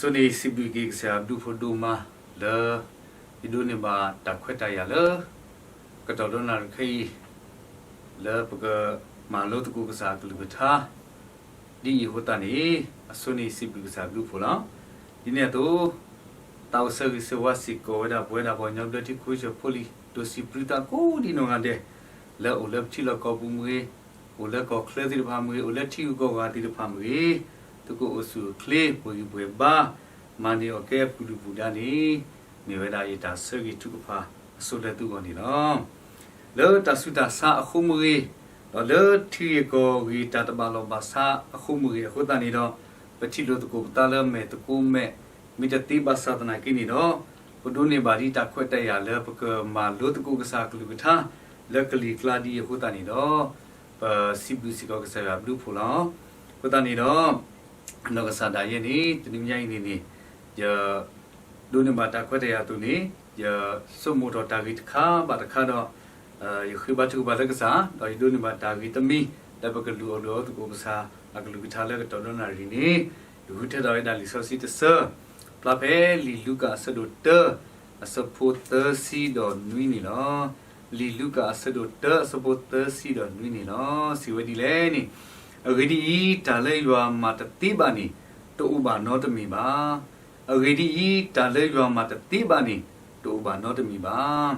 အဆိန့ၣ် စံးဘျုးက့ၤကစၢ်ယွၤဘျုးဖးဒိၣ်မးလၢ ယဒိးန့ၢ်ဘၣ်တၢ်ခွဲးတၢ်ယာ်လၢ ကတီၢ်ဒီနၣ်ရံၣ်ခဲအံၤ လၢပကမၤလိသကိးကစၢ်အကလုၢ်ကထါ ဒ်အံၤအဃိသတးန့ၣ် အဆိန့ၣ်စံးဘျုးကစၢ်ဘျုးဖးဒိၣ်လီၤ. ဒ်န့ၣ်အသိး သးအိၣ်ဆၢဂ့ၤဆၢဝါစ့ၢ်ကီးဝဲဒၣ် ပဝဲဒၣ်ပှၤကညီဘျၢထံခဝ့ၡၢၣ်ဖိလံၤ ဒိၣ်စံးပြံသးကိးဒံနီၢ်ဂၤဒဲး လၢအိၣ်လၢပထံလီၢ်ကီၢ်ပူၤမ့ၢ်ဂ့ၤ, အိၣ်လၢကီၢ်ချၢသ့ၣ်တဖၣ်မ့ၢ်ဂ့ၤ, အိၣ်လၢထံဂုၤကီၢ်ဂၤသ့ၣ်တဖၣ်မ့ၢ်ဂ့ၤ, သုကအိၣ်ဆူၣ်အိၣ်ချ့ ပှဲၤဂံၢ်ပှဲၤဘါ, မၤန့ၢ်အီၣ်ကဲပူၤဒုၣ်ပူၤဒါန့ၣ် မ့ၢ်ဝဲဒၣ်ယတၢ်ဆၢဂ့ၤထုကဖၣ်အဆိလၢသုဂီၢ်န့ၣ်လီၤ. လၢတၢ်ဆူးတၢ်ဆါအဃိမ့ၢ်ဂ့ၤ, ဒီးလၢထံဂ့ၢ်ကီၢ်ဂ့ၢ်တၢ်တဘၣ်လီၢ်ဘၣ်စးအဃိမ့ၢ်ဂ့ၤအဃိသတးန့ၣ်ဒီး ပထံၣ်လိာ်သကိးပသးလၢမဲာ်သကိးမဲာ် မ့ၢ်တသ့ဘၣ်ဆၣ်သနာ်က့န့ၣ်ဒီး ပဒိးန့ၢ်ဘၣ်ဒ်တၢ်ခွဲးတၢ်ယာ်လၢပကမၤလိသကိးကစၢ်အကလုၢ်ကထါ လၢကလံၤကျါဒ်အံၤအဃိသတးန့ၣ်ဒီး ပစံးဘျုးစ့ၢ်ကီးကစၢ်ယွၤဘျုးဖးဒိၣ်လီၤ. အဃိသတးန့ၣ်ဒီး အနီၢ်ကစၢ်ဒၣ်ယဲန့ၣ် တနံၤညါအံၤန့ၣ်န့ၣ် ယ ဒိးန့ၢ်ဘၣ်တၢ်ခွဲးတၢ်ယာ်အသိးန့ၣ် ယဆိကမိၣ်ထီၣ်တၢ်ဂ့ၢ်တခါဘၣ်တခါဒီး ယဃ့ဘါထုကဖၣ်လၢကစၢ် ဒီးယဒိးန့ၢ်ဘၣ်တၢ်ဂ့ၢ်တမံၤ လၢပကလူၤအီၣ်လူၤအီသကိးကစၢ်အကလုၢ်ကထါလၢကတီၢ်ဒီနၣ်ရံၣ်န့ၣ် ယဃုထၢထီၣ်ဝဲဒၣ်လံာ်စီဆှံတဆၢ ဖျါဖဲလံာ်လူၤကၣ်အဆၢဒိၣ်တၢ အဆၢဖိသၢဆံဒီးနွံန့ၣ်လီၤ. လံာ်လူၤကၣ်အဆၢဒိၣ်တၢ အဆၢဖိသၢဆံဒီးနွံန့ၣ်လီၤ. စံးဝဲဒ်လဲၣ်န့ၣ်, အဂ့ၢ်ဒ်အံၤ, တၢ်လၢယွၤမၤတသ့ဘၣ်န့ၣ် တအိၣ်ဘၣ်နီတမံၤဘၣ်. အဂ့ၢ်ဒ်အံၤ, တၢ်လၢယွၤမၤတသ့ဘၣ်န့ၣ် တအိၣ်ဘၣ်နီတမံၤဘၣ်.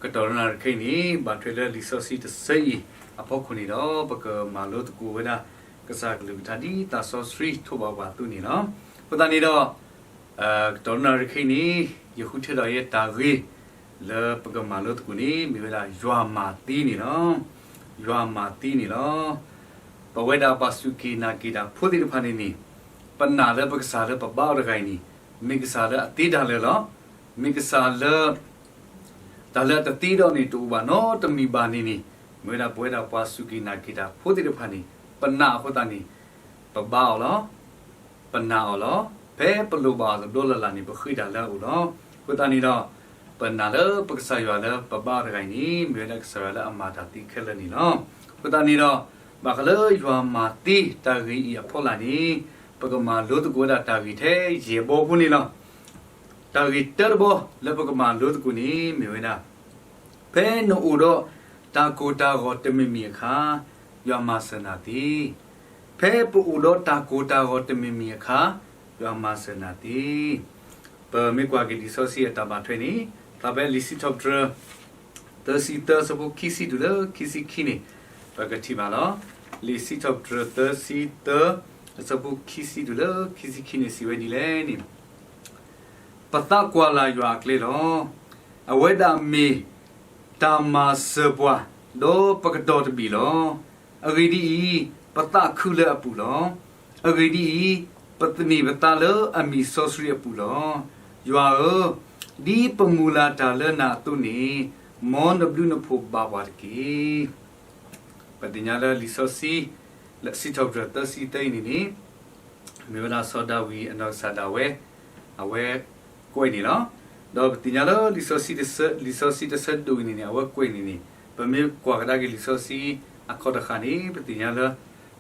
ကတီၢ်ဒီနၣ်ရံၣ်ခဲအံၤန့ၣ် ဘၣ်ထွဲလၢလံာ်စီဆှံတဆၢအံၤအဖီခိၣ်န့ၣ်ဒီး ပကမၤလိသကိးဝဲဒၣ် ကစၢ်ကလုၢ်ကထါဒ်သးစီဆှံထိးဘၣ်ပှၤအသိးန့ၣ်လီၤ. အဃိသတးန့ၣ်ဒီး ကတီၢ်ဒီနၣ်ရံၣ်ခဲအံၤန့ၣ် ယဃုထၢထီၣ်ယဲတၢ်ဂ့ၢ် လၢပကမၤလိသကိးန့ၣ် မ့ၢ်ဝဲဒၣ်ယွၤမၤသ့န့ၣ်လီၤ. ယွၤမၤသ့န့ၣ်လီၤ. ပဝဲဒၣ်ပှၤစူၢ်က့ၤနာ်က့ၤတၢ်ဖိသ့ၣ်တဖၣ်န့ၣ်န့ၣ် ပနာ်လၢပကစၢ်လၢပဘါအီၤတဂၤအံၤန့ၣ် မ့ၢ်ကစၢ်လၢအသ့တၢ်လၢာ်လီၤ. မ့ၢ်ကစၢ်လၢ တၢ်လၢအတသ့ဒီးန့ၣ် တအိၣ်ဘၣ်နီတမံၤဘၣ်န့ၣ်န့ၣ် မ့ၢ်ဝဲဒၣ်ပဝဲဒၣ်ပှၤစူၢ်က့ၤနာ်က့ၤတၢ်ဖိသ့ၣ်တဖၣ်န့ၣ် ပနာ်အဃိသတးန့ၣ် ပဘါအီၤလီၤ. ပနာ်အီၤလီၤ. ဖဲပလိၣ်ဘၣ်အီၤတဘျီလၢ်လၢ်န့ၣ် ပဃ့တၢ်လၢအအိၣ်လီၤ. အဃိသတးန့ၣ်ဒီး ပနာ်လၢပကစၢ်ယွၤလၢပဘါအီၤတဂၤအံၤန့ၣ် မ့ၢ်ဝဲဒၣ်ကစၢ်ယွၤလၢအမၤတၢ်သ့ခဲလၢာ်န့ၣ်လီၤ. အဃိသတးန့ၣ်ဒီး ဘၣ်ဃးလၢယွၤမၤသ့တၢ်ဂ့ၢ်အံၤအဖီလာ်န့ၣ် ပကမၤလိသကိးဝဲဒၣ်တၢ်ဂ့ၢ်ထဲယဲၢ်ဘီဖိန့ၣ်လီၤ. တၢ်ဂ့ၢ်တၢတဘီလၢပကမၤလိသကိးန့ၣ် မ့ၢ်ဝဲဒၣ် ဖဲနအိၣ်ဒီးတၢ်ကိၢ်တၢ်ဂီၤတမံၤမံၤအခါ ယွၤမၤစၢၤနၤသ့. ဖဲပအိၣ်ဒီးတၢ်ကိၢ်တၢ်ဂီၤတမံၤမံၤအခါ ယွၤမၤစၢၤနၤသ့. ပမ့ၢ်ကွၢ်က့ၤလံာ်စီဆှံအတၢ်ဘၣ်ထွဲန့ၣ် ဖျါဖဲလံာ်စံးထီၣ်ပတြၢၤ သၢဆံသၢ အဆၢဖိခံဆံတုၤလၢခံဆံခံန့ၣ် ပကထံၣ်ဘၣ်လီၤ. လံာ်စံးထီၣ်ပတြၢၤ သၢဆံသၢ အဆၢဖိခံဆံတုၤလၢခံဆံခံန့ၣ် စံးဝဲဒ်လဲၣ်န့ၣ် ပသးကွၢ်လၢ်ယွၤအကျဲလီၤ. အဝဲဒၣ်မ့ၢ်တၢ်မၤစၢၤပှၤ ဒီးပကတီၤတဘ့ၣ်လီၤ. အဂ့ၢ်ဒ်အံၤ, ပသးခုလၢအပူၤလီၤ. အဂ့ၢ်ဒ်အံၤ, ပသန့ၤပသးလၢအမံၤစီဆှံအပူၤလီၤ. ယွၤဧၢ, ဒ်ပမုၢ်လၢ်တၢ်လၢနၤအသိးန့ၣ် မ်နဘျုးနဖှိၣ်ဘၣ်ပှၤတက့ၢ်. ပသ့ၣ်ညါလၢလံာ်စီဆှံ လံာ်စံးထီၣ်ပတြၢၤ သၢဆံသၢအံၤန့ၣ်န့ၣ် မ့ၢ်ဝဲဒၣ်စီၤဒၤဝံးအနီၢ်ကစၢ်ဒၣ်ဝဲ အဝဲကွဲးန့ၣ်လီၤ. ဒီးပသ့ၣ်ညါလၢလံာ်စီဆှံတဆၢ လံာ်စီဆှံတဆၢဒိၣ်အံၤန့ၣ်န့ၣ် အဝဲကွဲးန့ၣ်န့ၣ် ပမ့ၢ်ကွၢ်ကဒါက့ၤလံာ်စီဆှံအခီၣ်တဃၣ်န့ၣ် ပသ့ၣ်ညါလၢ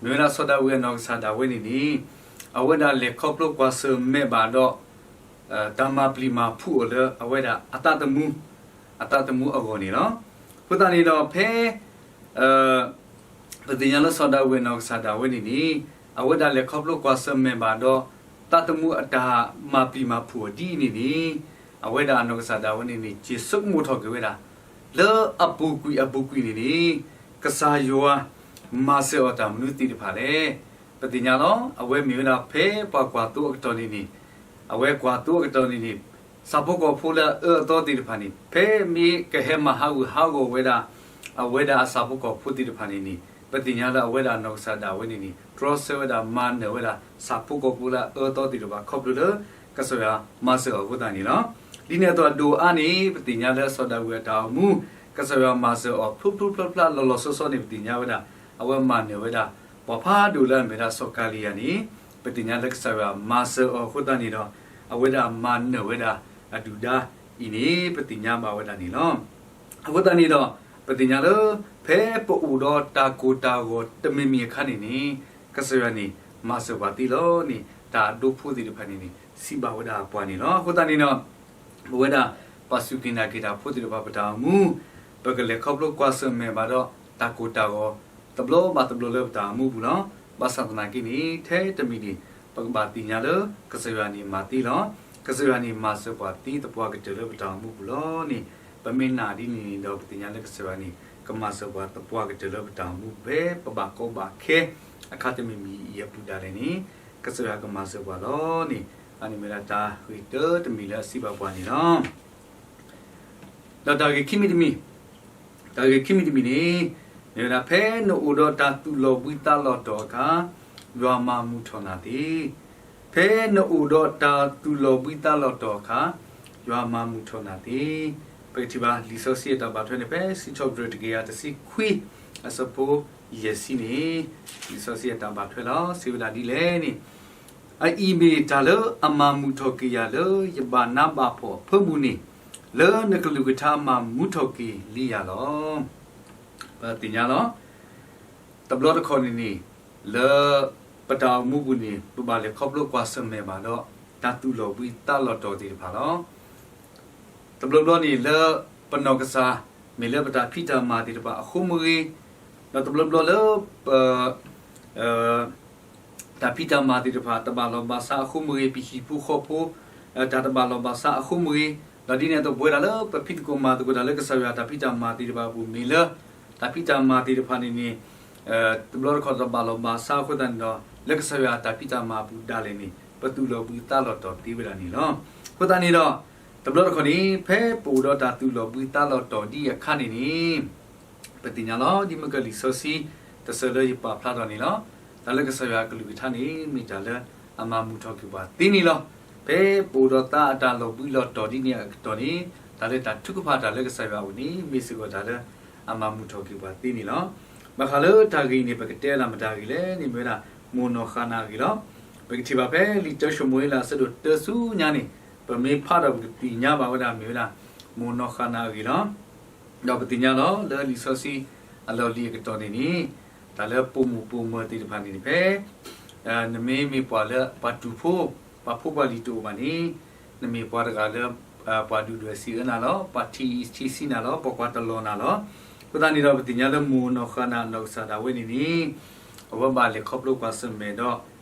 မ့ၢ်ဝဲဒၣ်စီၤဒၤဝံးအနီၢ်ကစၢ်ဒၣ်ဝဲန့ၣ်န့ၣ် အဝဲဒၣ်လဲၤခီဖျိကွၢ်ဆၢၣ်မဲာ်ဘၣ်ဒီး တၢ်မၤပျံၤမၤဖုးအီၤလၢအဝဲဒၣ်အသးသမူ အသးသမူအဂီၢ်န့ၣ်လီၤ. အဃိသတးန့ၣ်ဒီးဖဲ ပသ့ၣ်ညါလၢစီၤဒၤဝံးအနီၢ်ကစၢ်ဒၣ်ဝဲန့ၣ်န့ၣ် အဝဲဒၣ်လဲၤခီဖျိကွၢ်ဆၢၣ်မဲာ်ဘၣ်ဒီး သးသမူအတၢ်မၤပျံၤမၤဖုးအီၤဒ်အံၤန့ၣ်န့ၣ် အဝဲဒၣ်အနီၢ်ကစၢ်ဒၣ်ဝဲန့ၣ်န့ၣ် စံးဆိကမိၣ်ထီၣ်က့ၤဝဲဒၣ် လၢအပူၤကွံာ်အပူၤကွံာ်န့ၣ်န့ၣ် ကစၢ်ယွၤမၤစၢၤအီၤတၢ်မနုၤသ့ၣ်တဖၣ်လဲၣ်. ပသ့ၣ်ညါလီၤ အဝဲမ့ၢ်ဝဲဒၣ်ဖဲပှၤကွၢ်သိအကတီၢ်န့ၣ်န့ၣ် အဝဲကွၢ်သိအကတီၢ်န့ၣ်န့ၣ် ဆၣ်ဖိကီၢ်ဖိလၢအအၢအသီသ့ၣ်တဖၣ်န့ၣ် ဖဲမ့ၢ်ကဟဲမၤဟးဂူာ်ဟးဂီၤဝဲဒၣ် အဝဲဒၣ်အဆၣ်ဖိကီၢ်ဖိသ့ၣ်တဖၣ်န့ၣ်န့ၣ် ပသ့ၣ်ညါလၢအဝဲဒၣ်အနီၢ်ကစၢ်ဒၣ်ဝဲန့ၣ်န့ၣ် တြီဆၢဝဲဒၣ်မၤနၢၤဝဲဒၣ် ဆၣ်ဖိကီၢ်ဖိလၢအအၢအသီသ့ၣ်တဖၣ် ခီဖျိလၢ ကစၢ်ယွၤမၤစၢၤအီၤအဃိသတးန့ၣ်လီၤ. ဒ်န့ၣ်အသိးအဒိၣ်အါန့ၣ် ပသ့ၣ်ညါလၢစီၤဒၤဝံးအတၢ်အိၣ်မူ ကစၢ်ယွၤမၤစၢၤအီၤဖျိဖျိဖျါဖျါလီၤလီၤဆီဆီန့ၣ် ပသ့ၣ်ညါဝဲဒၣ် အဝဲမၤနၢၤဝဲဒၣ် ပှၤဖးဒိၣ်လၢအမ့ၢ်ဝဲဒၣ်စီၤကၤလံယၤန့ၣ် ပသ့ၣ်ညါလၢကစၢ်ယွၤမၤစၢၤအီၤအဃိသတးန့ၣ်ဒီး အဝဲဒၣ်မၤနၢၤဝဲဒၣ်အဒုၣ်ဒါအံၤန့ၣ် ပသ့ၣ်ညါဘၣ်ဝဲဒၣ်န့ၣ်လီၤ. အဃိသတးန့ၣ်ဒီး ပသ့ၣ်ညါလၢ ဖဲပအိၣ်ဒီးတၢ်ကိၢ်တၢ်ဂီၤတမံၤမံၤအခါန့ၣ်န့ၣ် ကစၢ်ယွၤန့ၣ် မၤစၢၤပှၤသ့လီၤန့ၣ် တၢ်ဒိဖိသ့ၣ်တဖၣ်န့ၣ်န့ၣ် စံးဘၣ်ဝဲဒၣ်ပှၤန့ၣ်လီၤ. အဃိသတးန့ၣ်ဒီး ပဝဲဒၣ် ပှၤစူၢ်က့ၤနာ်က့ၤတၢ်ဖိသ့ၣ်တဖၣ် ပတၢ်အိၣ်မူ ပကလဲၤခီဖျိကွၢ်ဆၢၣ်မဲာ်ဘၣ်ဒီး တၢ်ကိၢ်တၢ်ဂီၤ တဘျီဘၣ်တဘျီလၢပတၢ်အိၣ်မူပူၤလီၤ. ဘၣ်ဆၣ်သနာ်က့န့ၣ် ထဲတမံၤန့ၣ် ပကဘၣ်သ့ၣ်ညါလၢ ကစၢ်ယွၤန့ၣ်မၤသ့လီၤ. ကစၢ်ယွၤန့ၣ်မၤစၢၤပှၤသ့သပှၢ်ကတၢၢ်လၢပတၢ်အိၣ်မူပူၤလီၤန့ၣ်, ပမ့ၢ်နာ်ဒ်န့ၣ်န့ၣ်ဒီး ပသ့ၣ်ညါလၢကစၢ်ယွၤန့ၣ် ကမၤစၢၤပှၤသပှၢ်ကတၢၢ်လၢပတၢ်အိၣ်မူပူၤ ဖဲပဘၣ်ကီဘၣ်ခဲ အခါတမံၤမံၤအံၤအပူၤဒၣ်လဲာ်န့ၣ် ကစၢ်ယွၤကမၤစၢၤပှၤလီၤန့ၣ်, အန့ၣ်မ့ၢ်ဝဲဒၣ်တၢ်ဂ့ၢ်တၢတမံၤလၢအစံးဘၣ်ပှၤန့ၣ်လီၤ. ဒီးတၢ်ဂ့ၢ်ခံမံၤတမံၤ, တၢ်ဂ့ၢ်ခံမံၤတမံၤန့ၣ် မ့ၢ်ဝဲဒၣ် ဖဲနအိၣ်ဒီးတၢ်သူၣ်လီၤဘှံးသးလီၤတီၤအခါ ယွၤမၤမုာ်ထီၣ်နၤသ့. ဖဲနအိၣ်ဒီးတၢ်သူၣ်လီၤဘှံးသးလီၤတီၤအခါ ယွၤမၤမုာ်ထီၣ်နၤသ့. ပကထံၣ်ဘၣ်လံာ်စီဆှံအတၢ်ဘၣ်ထွဲန့ၣ် ဖဲစံးထီၣ်ပတြၢၤတကယၤတဆံခွံ အဆၢဖိယဲၢ်ဆံန့ၣ် လံာ်စီဆှံအတၢ်ဘၣ်ထွဲလီၤ. စံးဝဲဒၣ်ဒ်လဲၣ်န့ၣ် အအံၤမ့ၢ်တၢ်လၢအမၤမုာ်ထီၣ်က့ၤယၤလၢယဘၣ်နးဘၣ်ဖှီၣ်အဖၢမုၢ်န့ၣ်, လၢနကလုၢ်ကထါမၤမုာ်ထီၣ်က့ၤလံယၤလီၤ. ပသ့ၣ်ညါလီၤ. တဘျီတခီၣ်န့ၣ်န့ၣ် လၢပတၢ်အိၣ်မူပူၤန့ၣ် ပဘၣ်လဲၤခီဖျိကွၢ်ဆၢၣ်မဲာ်ဘၣ်ဒီး တၢ်သူၣ်လီၤဘှံးသးလီၤတီၤသ့ၣ်တဖၣ်လီၤ. တဘျီဘျီန့ၣ်လၢပနီၢ်ကစၢ် မ့ၢ်လၢပတၢ်ဖံးတၢ်မၤသ့ၣ်တဖၣ်အဃိမ့ၢ်ဂ့ၤ, ဒီးတဘျီဘျီလၢပ တၢ်ဖံးတၢ်မၤသ့ၣ်တဖၣ် တဘၣ်လီၢ်ဘၣ်စးအဃိမ့ၢ်ဂ့ၤ, ပဟံၣ်ဖိဃီဖိ တၢ်တဘၣ်လီၢ်ဘၣ်စးအဃိမ့ၢ်ဂ့ၤ, ဒီးဒ်န့ၣ်အသိးပဝဲဒၣ်လၢပဖံးသကိးမၤသကိးတၢ်လၢကစၢ်ယွၤတၢ်ဖံးတၢ်မၤသ့ၣ်တဖၣ်အပူၤ မ့ၢ်လၢ တၢ်ဖံးတၢ်မၤသ့ၣ်တဖၣ်န့ၣ်န့ၣ် တဘျီတခီၣ်တဘၣ်လီၢ်ဘၣ်စးအဃိသတးန့ၣ်ဒီး လၢကစၢ်ယွၤတၢ်ဖံးတၢ်မၤအပူၤဒၣ်လဲာ်န့ၣ် ပသူၣ်လီၤဘှံးသးလီၤတီၤသ့ဝဲဒၣ်န့ၣ်လီၤ. အဃိသတးန့ၣ်ဒီး တဘျီတခီၣ်န့ၣ် ဖဲပအိၣ်ဒီးတၢ်သူၣ်လီၤဘှံးသးလီၤတီၤဒ်အခါန့ၣ်န့ၣ် ပသ့ၣ်ညါလီၤ. ဒ်မ့ၢ်ကလံာ်စီဆှံတဆၢလၢယပာ်ဖျါထီၣ်န့ၣ်လီၤ. တၢ်လၢကစၢ်ယွၤအကလုၢ်ကထါန့ၣ် မ့ၢ်တၢ်လၢအမၤမုာ်ထီၣ်က့ၤပှၤသ့န့ၣ်လီၤ. ဖဲပအိၣ်ဒီးသးအတၢ်လီၤဘှံးလီၤတီၤဒ်န့ၣ်အကတီၢ်န့ၣ် တၢ်လၢတၢ်ထုကဖၣ်တၢ်လၢကစၢ်ယွၤအအိၣ်န့ၣ် မ့ၢ်စ့ၢ်ကီးတၢ်လၢအမၤမုာ်ထီၣ်က့ၤပှၤသ့န့ၣ်လီၤ. ဘၣ်ဃးလၢတၢ်ဂ့ၢ်အံၤန့ၣ် ပကတဲဒၣ်မတၤဂ့ၢ်လဲၣ်န့ၣ် မ့ၢ်ဝဲဒၣ် မိၢ်နီၢ်ဃၣ်နၤအဂ့ၢ်လီၤ. ပကထံၣ်ဘၣ်ဖဲလံာ်တၢၡမူၤအ့လးအဆၢဒိၣ်တၢဆူညါန့ၣ် ပမ့ၢ်ဖးဒီးပကသ့ၣ်ညါဘၣ်ဝဲဒၣ် မ့ၢ်ဝဲဒၣ် မိၢ်နီၢ်ဃၣ်နၤအဂ့ၢ်လီၤ. ဒီးပသ့ၣ်ညါလီၤ လၢလံာ်စီဆှံအလီၢ်လံၤအကတီၢ်န့ၣ်န့ၣ် တၢ်လၢပိာ်မုၣ်ပိာ်မၢၤသ့ၣ်တဖၣ်န့ၣ်န့ၣ် ဖဲ နမ့ၢ်မ့ၢ်ပှၤလၢပှၤတူၢ်ဖိ ပှၤဖိပှၤလံၤတအိၣ်ဘၣ်န့ၣ် နမ့ၢ်ပှၤတဂၤလၢ ပှၤဒုၣ်ဒွဲၣ်စံးအၢနၤလီၤ, ပှၤထံၣ်အံၤထံၣ်ဆံးနၤလီၤ, ပှၤကွၢ်တလီၤနၤလီၤ. အဃိသတးန့ၣ်ဒီး ပသ့ၣ်ညါလၢမိၢ်နီၢ်ဃၣ်နၤအနီၢ်ကစၢ်ဒၣ်ဝဲန့ၣ်န့ၣ် အဝဲဘၣ်လဲၤခီဖျိကွၢ်ဆၢၣ်မဲာ်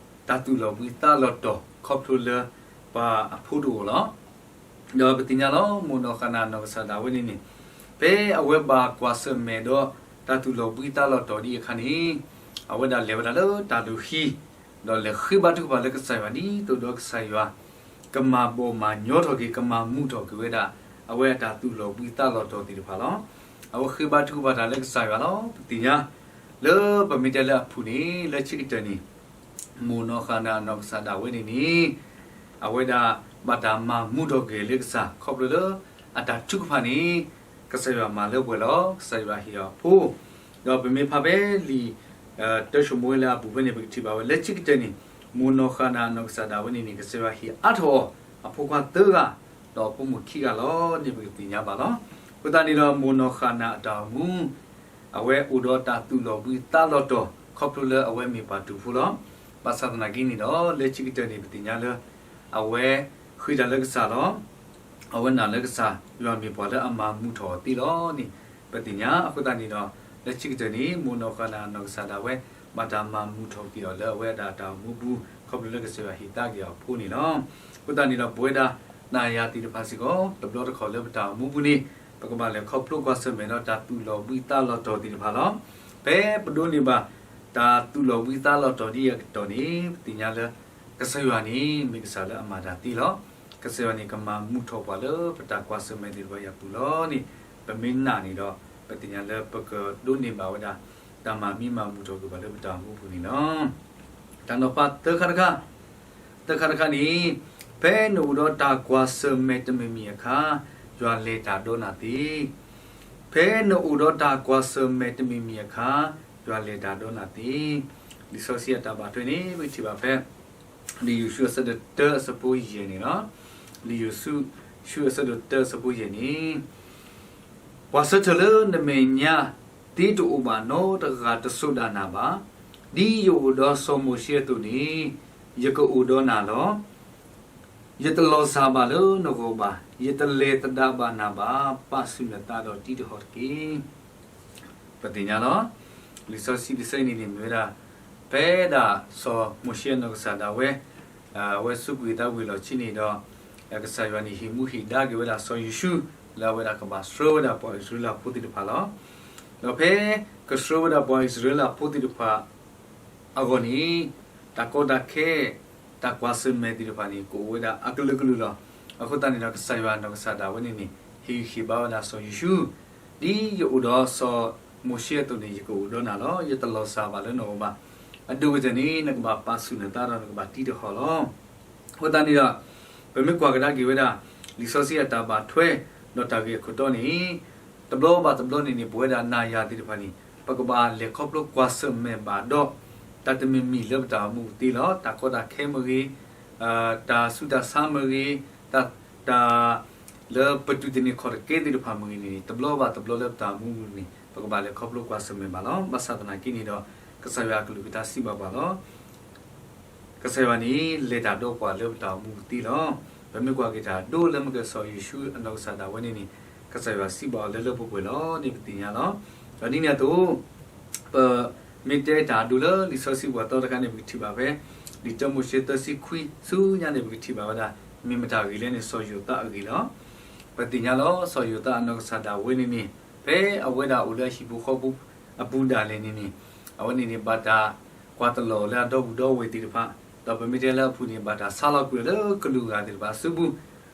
ဒီး တၢ်သူၣ်လီၤဘှံးသးလီၤတီၤ ခီဖျိလၢပှၤအဖိတအိၣ်လီၤ. ဒီးပသ့ၣ်ညါလီၤ မိၢ်နီၢ်ဃၣ်နၤအနီၢ်ကစၢ်ဒၣ်ဝဲန့ၣ်န့ၣ် ဖဲအဝဲဘၣ်ကွၢ်ဆၢၣ်မဲာ်ဒီး တၢ်သူၣ်လီၤဘှံးသးလီၤတီၤဒ်အခါန့ၣ် အဝဲဒၣ်လဲၤဝဲဒၣ်လၢတၢ်လုၢ်ဟံၣ် ဒီးလဲၤဃ့ဘါထုကဖၣ်လၢကစၢ်ယွၤ ဒ်သိးဒီးကစၢ်ယွၤ ကမၤဘီၣ်မၤညီထီၣ်က့ၤ ကမၤမုာ်ထီၣ်က့ၤဝဲဒၣ် အဝဲအတၢ်သူၣ်လီၤဘှံးသးလီၤတီၤသ့ၣ်တဖၣ်လီၤ. အဝဲဃ့ဘါထုကဖၣ်တၢ်လၢကစၢ်ယွၤလီၤ. ပသ့ၣ်ညါ လၢပမ့ၢ်တဲလၢအဖုၣ်န့ၣ် လၢခံကတၢၢ်န့ၣ် မိၢ်နီၢ်ဃၣ်နၤအနီၢ်ကစၢ်ဒၣ်ဝဲန့ၣ်န့ၣ် အဝဲဒၣ်ဘၣ်တၢ်မၤမုာ်ထီၣ်က့ၤလၢကစၢ် ခီဖျိလၢအတၢ်ထုကဖၣ်န့ၣ် ကစၢ်ယွၤမၤလၢပှဲၤလီၤ. ကစၢ်ယွၤဟ့ၣ်အီၤအဖိ ဒီးပမ့ၢ်ဖးဖဲလံာ် တၢၡမူၤအ့လးအပူၤဖဲန့ၣ် ပကထံၣ်ဘၣ်ဝဲလၢခံကတၢၢ်န့ၣ် မိၢ်နီၢ်ဃၣ်နၤအနီၢ်ကစၢ်ဒၣ်ဝဲန့ၣ်န့ၣ် ကစၢ်ယွၤဟ့ၣ်အါထီၣ်အီၤ အဖိခွါသၢဂၤ ဒီးအဖိမုၣ်ခံဂၤလီၤန့ၣ် ပကသ့ၣ်ညါဘၣ်လီၤ. အဃိသတးန့ၣ်ဒီး မိၢ်နီၢ်ဃၣ်နၤအတၢ်အိၣ်မူ အဝဲအိၣ်ဒီးတၢ်သူၣ်လီၤဘှံးသးလီၤတီၤ ခီဖျိလၢအဝဲမ့ၢ်ပှၤတူၢ်ဖိလီၤ. ဘၣ်ဆၣ်သနာ်က့န့ၣ်ဒီး လၢခံကတၢၢ်န့ၣ် ပသ့ၣ်ညါလၢ အဝဲဃ့တၢ်လၢကစၢ်လီၤ. အဝဲနာ်လၢကစၢ် ယွၤမ့ၢ်ပှၤလၢအမၤမုာ်ထီၣ်အီၤသ့လီၤန့ၣ် ပသ့ၣ်ညါ. အဃိသတးန့ၣ်ဒီး လၢခံကတၢၢ်န့ၣ် မိၢ်နီၢ်ဃၣ်နၤအနီၢ်ကစၢ်ဒၣ်ဝဲ ဘၣ်တၢ်မၤမုာ်ထီၣ်က့ၤအီၤလၢအဝဲဒၣ်တၢ်အိၣ်မူပူၤ ခီဖျိလၢကစၢ်ယွၤဟ့ၣ်သါက့ၤအီၤအဖိန့ၣ်လီၤ. အဃိသတးန့ၣ်ဒီး ပဝဲဒၣ်နၤယၤသ့ၣ်တဖၣ်စ့ၢ်ကီး တဘျီတခီၣ်လၢပတၢ်အိၣ်မူပူၤန့ၣ် ပကဘၣ်လဲၤခီဖျိကွၢ်ဆၢၣ်မဲာ်ဒီးတၢ်သူၣ်လီၤဘှံးသးလီၤတီၤသ့ၣ်တဖၣ်လီၤ. ဖဲပဒိးန့ၢ်ဘၣ် တၢ်သူၣ်လီၤဘှံးသးလီၤတီၤဒ်အံၤအကတီၢ်န့ၣ် ပသ့ၣ်ညါလၢ ကစၢ်ယွၤန့ၣ် မ့ၢ်ကစၢ်လၢအမၤတၢ်သ့လီၤ. ကစၢ်ယွၤန့ၣ်ကမၤမုာ်ထီၣ်ပှၤလၢပတၢ်ကွၢ်ဆၢၣ်မဲာ်သ့ၣ်တဖၣ်အံၤအပူၤလီၤန့ၣ် ပမ့ၢ်နာ်န့ၣ်ဒီး ပသ့ၣ်ညါလၢပကဒိးန့ၢ်ဘၣ်ဝဲဒၣ် တၢ်မၤမံမၤမုာ်ထီၣ်က့ၤပှၤလၢပတၢ်အိၣ်မူပူၤန့ၣ်လီၤ. တၢ်နီၤဖးသၢခါတခါ, သၢခါတခါန့ၣ် ဖဲနအိၣ်ဒီးတၢ်ကွၢ်ဆၢၣ်မဲာ်တမံၤမံၤအခါ ယွၤလဲၤတၢ်ဒီးနၤသ့. ဖဲနအိၣ်ဒီးတၢ်ကွၢ်ဆၢၣ်မဲာ်တမံၤမံၤအခါ ယွၤလဲၤတၢ်ဒီးနၤသ့. လံာ်စီဆှံအတၢ်ဘၣ်ထွဲန့ၣ် ပကထံၣ်ဘၣ်ဖဲ လံာ်ယိၤၡူအဆၢဒိၣ်တၢအဆၢဖိယဲၢ်န့ၣ်လီၤ. လံာ်ယိၤၡူအဆၢဒိၣ်တၢအဆၢဖိယဲၢ်န့ၣ် ပှၤဆၢထၢၣ်လၢနမဲာ်ညါသ့တအိၣ်ဘၣ်နီတဂၤတစိၤဒၣ်နၤဘၣ်. ဒ်ယအိၣ်ဒီးစီၤမိၤၡ့အသိးန့ၣ် ယကအိၣ်ဒီးနၤလီၤ. ယတလီၤစၢ်ဘၣ်လၢနဂီၢ်ဘၣ်, ယတလဲၤသဒၣ်ဘၣ်နၤဘၣ်, ပာ်ဆူၣ်နသးဒီးတံၤတဟီၣ်တက့ၢ်. ပသ့ၣ်ညါလီၤ. လံာ်စီဆှံတဆၢအံၤန့ၣ်န့ၣ် မ့ၢ်ဝဲဒၣ် ဖဲဒၣ်စီၤမိၤၡ့အနီၢ်ကစၢ်ဒၣ်ဝဲ အဝဲစူးကွံာ်သးဝံၤလီၢ်ခံန့ၣ်ဒီး ကစၢ်ယွၤန့ၣ် ဟ့ၣ်မူဟ့ၣ်ဒါက့ၤဝဲဒၣ်စီၤယိၤၡူ လၢအဝဲဒၣ်ကဘၣ်ဆှၢဝဲဒၣ်ပှၤအံၣ်စရ့လးဖိသ့ၣ်တဖၣ်လီၤ. ဒီးဖဲကဆှၢဝဲဒၣ်ပှၤအံၣ်စရ့လးဖိသ့ၣ်တဖၣ် အဂီၢ်န့ၣ် တၢ်ကီတၢ်ခဲ တၢ်ကွၢ်ဆၢၣ်မဲာ်သ့ၣ်တဖၣ်န့ၣ် ကအိၣ်ဝဲဒၣ်အကလုာ်ကလုာ်လီၤ. အဃိသတးန့ၣ်ဒီး ကစၢ်ယွၤနီၢ်ကစၢ်ဒၣ်ဝဲန့ၣ်န့ၣ် ဟ့ၣ်ဂံၢ်ဟ့ၣ်ဘါဝဲဒၣ်စီၤယိၤၡူ, ဒ်ယအိၣ်ဒီးစီၤမိၤၡ့အသိးန့ၣ် ယကအိၣ်ဒီးနၤလီၤ. ယတလီၤစၢ်ဘၣ်လၢနဂီၢ်ဘၣ်. အဒိၣ်ကတၢၢ်န့ၣ် နကဘၣ်ပာ်ဆူၣ်နသးဒီးနကဘၣ်တံၤတဟီၣ်လီၤ. အဃိသတးန့ၣ်ဒီး ပမ့ၢ်ကွၢ်ကဒါက့ၤဝဲဒၣ် လံာ်စီဆှံအတၢ်ဘၣ်ထွဲ ဒီးတၢ်ဂ့ၢ်အခိၣ်တီန့ၣ် တဘျီဘၣ်တဘျီန့ၣ်န့ၣ် ပဝဲဒၣ်နၤယၤသ့ၣ်တဖၣ်န့ၣ် ပကဘၣ်လဲၤခီဖျိကွၢ်ဆၢၣ်မဲာ်ဘၣ်ဒီး တၢ်တမံၤမံၤလၢပတၢ်အိၣ်မူပူၤသ့လီၤ. တၢ်ကီတၢ်ခဲမ့ၢ်ဂ့ၤ, တၢ်ဆူးတၢ်ဆါမ့ၢ်ဂ့ၤ, တၢ် တၢ်လၢပတုၤတန့ၢ်ခီၣ်တကဲသ့ၣ်တဖၣ်မ့ၢ်ဂ့ၤန့ၣ်န့ၣ် တဘျီဘၣ်တဘျီလၢပတၢ်အိၣ်မူပူၤန့ၣ် ပကဘၣ်လဲၤခီဖျိကွၢ်ဆၢၣ်မဲာ်ဘၣ်လီၤ. ဘၣ်ဆၣ်သနာ်က့န့ၣ်ဒီး ကစၢ်ယွၤအကလုၢ်ကထါစံးဘၣ်ပှၤလီၤ. ကစၢ်ယွၤန့ၣ် လဲၤတၢ်ဒီးပှၤလၢပတၢ်အိၣ်မူပူၤသ့လီၤ. ပမ့ၢ်ကွၢ်က့ၤတၢ်ဒိလၢမ့ၢ်ကဲစီၤယိၤၡူအနီၢ်ကစၢ်ဒၣ်ဝဲန့ၣ်န့ၣ် ကစၢ်ယွၤစံးဘၣ်အီၤလၢလၢပှဲၤပှဲၤလီၤန့ၣ် ပသ့ၣ်ညါလီၤ. ဒီးဒ်န့ၣ်အသိး ပမ့ၢ်တဲတၢ်ဒိလၢလံာ်စီဆှံပှၤသီတခါန့ၣ် ပကထံၣ်ဘၣ်ဖဲ လံာ်တၢမိၤၡ့သၢဆံခွံဆူညါန့ၣ် ပကထံၣ်ဘၣ်ဝဲဒၣ် မ့ၢ်မတၤဂ့ၢ်လဲၣ်န့ၣ် စီၤယိၤသးအဂ့ၢ်လီၤ. ပသ့ၣ်ညါလီၤ စီၤယိၤသးအနီၢ်ကစၢ်ဒၣ်ဝဲန့ၣ်န့ၣ် ဖဲအဝဲဒၣ်အိၣ်လၢအဟံၣ်ဖိဃီဖိအပူၤဒၣ်လဲာ်န့ၣ်န့ၣ် အဝဲန့ၣ်န့ၣ် ဘၣ်တၢ်ကွၢ်တလီၤလၢအဒီပုၢ်ဒီဝဲၢ်သ့ၣ်တဖၣ်, ဒီးပမ့ၢ်တဲလၢအပူၤန့ၣ် ဘၣ်တၢ်ဆါလီၤကွံာ်လၢကလုာ်ဂၤသ့ၣ်တဖၣ်အစုပူၤ,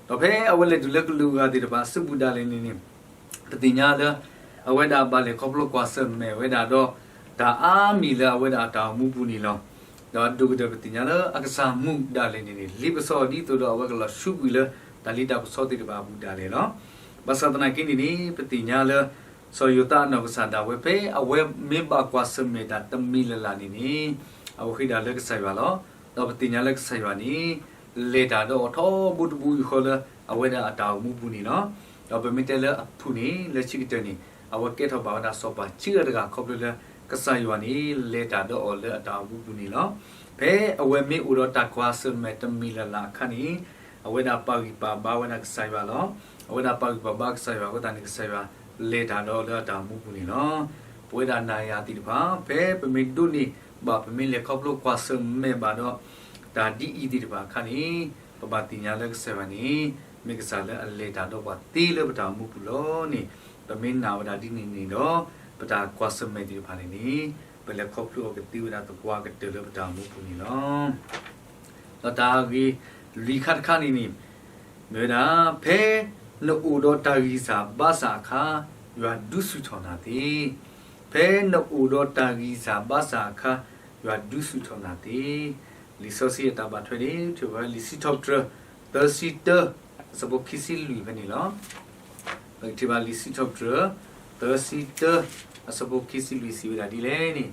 ဒီးဖဲအဝဲလဲၤတုၤလၢကလုာ်ဂၤသ့ၣ်တဖၣ်အစုပူၤဒၣ်လဲာ်န့ၣ်န့ၣ် ပသ့ၣ်ညါလၢ အဝဲဒၣ်ဘၣ်လဲၤခီဖျိကွၢ်ဆၢၣ်မဲာ်ဝဲဒၣ်ဒီး တၢ်အါမံၤလၢအဝဲဒၣ်အတၢ်အိၣ်မူပူၤန့ၣ်လီၤ. ဒီးဒိၣ်ကတၢၢ်ပသ့ၣ်ညါလၢအကစၢ်မူဒၣ်လဲာ်န့ၣ်န့ၣ် လ့ပစီအီၤဒ်သိးဒီးအဝဲကလီၤဆူးကွံာ်လၢ တၢ်လ့တၢ်ပစီသ့ၣ်တဖၣ်အပူၤဒၣ်လဲာ်လီၤ. ဘၣ်ဆၣ်သနာ်က့န့ၣ်န့ၣ် ပသ့ၣ်ညါလၢ စီၤယိၤသးအနီၢ်ကစၢ်ဒၣ်ဝဲ ဖဲအဝဲမ့ၢ်ဘၣ်ကွၢ်ဆၢၣ်မဲာ်တၢ်တမံၤလၢ်လၢ်န့ၣ်န့ၣ် အဝဲဃ့ဒၣ်လၢကစၢ်ယွၤလီၤ. ဒီးပသ့ၣ်ညါလၢကစၢ်ယွၤန့ၣ် လဲၤတၢ်ဒီးအီၤထီဘိတဘိယူၢ်ဃီလၢ အဝဲဒၣ်အတၢ်အိၣ်မူပူၤန့ၣ်လီၤ. ဒီးပမ့ၢ်တဲလၢအပူၤန့ၣ် လၢခံကတၢၢ်န့ၣ် အဝဲကဲထီၣ်ဘၣ်ဝဲဒၣ်စီၤပၤခံဂၤတဂၤခီဖျိလၢ ကစၢ်ယွၤန့ၣ် လဲၤတၢ်ဒီးအီၤလၢအတၢ်အိၣ်မူပူၤန့ၣ်လီၤ. ဖဲအဝဲမ့ၢ်အိၣ်ဒီးတၢ်ကွၢ်ဆၢၣ်မဲာ်တမံၤလၢ်လၢ်အခါန့ၣ် အဝဲဒၣ်ပာ်ဂံၢ်ပာ်ဘါဝဲဒၣ်ကစၢ်ယွၤလီၤ. အဝဲဒၣ်ပာ်ဂံၢ်ပာ်ဘါကစၢ်ယွၤအဃိသတးန့ၣ် ကစၢ်ယွၤလဲၤတၢ်ဒီးအီၤလၢအတၢ်အိၣ်မူပူၤန့ၣ်လီၤ. ပဝဲဒၣ်နၤယၤသ့ၣ်တဖၣ် ဖဲပမ့ၢ်ဒိးန့ၢ်ဘၣ် ပမ့ၢ်လဲၤခီဖျိကွၢ်ဆၢၣ်မဲာ်ဘၣ်ဒီး တၢ်ဒ်အံၤသ့ၣ်တဖၣ်အခါန့ၣ် ပဘၣ်သ့ၣ်ညါလၢကစၢ်ယွၤန့ၣ် မ့ၢ်ကစၢ်လၢအလဲၤတၢ်ဒီးပှၤသ့လၢပတၢ်အိၣ်မူပူၤလီၤန့ၣ် ပမ့ၢ်နာ်ဝဲဒၣ်ဒ်န့ၣ်န့ၣ်ဒီး ပတၢ်ကွၢ်ဆၢၣ်မဲာ်သ့ၣ်တဖၣ်န့ၣ်န့ၣ် ပလဲၤခီဖျိအီၤကသ့ဝဲဒၣ်သပှၢ်ကတၢၢ်လၢပတၢ်အိၣ်မူပူၤန့ၣ်လီၤ. ဒီးတၢ်ဂ့ၢ်လွံၢ်ခါတခါန့ၣ်န့ၣ် မ့ၢ်ဝဲဒၣ် ဖဲနအိၣ်ဒီးတၢ်ဂံၢ်စၢ်ဘါစၢ်အခါ ယွၤဒုးဆူၣ်ထီၣ်နၤသ့. ဖဲနအိၣ်ဒီးတၢ်ဂံၢ်စၢ်ဘါစၢ်အခါ ယွၤဒုးဆူၣ်ထီၣ်နၤသ့. လံာ်စီဆှံအတၢ်ဘၣ်ထွဲန့ၣ် ထံၣ်ဘၣ်လံာ်စံးထီၣ်ပတြၢၤ သၢဆံတၢ အဆၢဖိခံဆံလွံၢ်ဖဲန့ၣ်လီၤ. ပကထံၣ်ဘၣ်လံာ်စံးထီၣ်ပတြၢၤ သၢဆံတၢ အဆၢဖိခံဆံလွံၢ်စံးဝဲဒၣ်ဒ်လဲၣ်န့ၣ်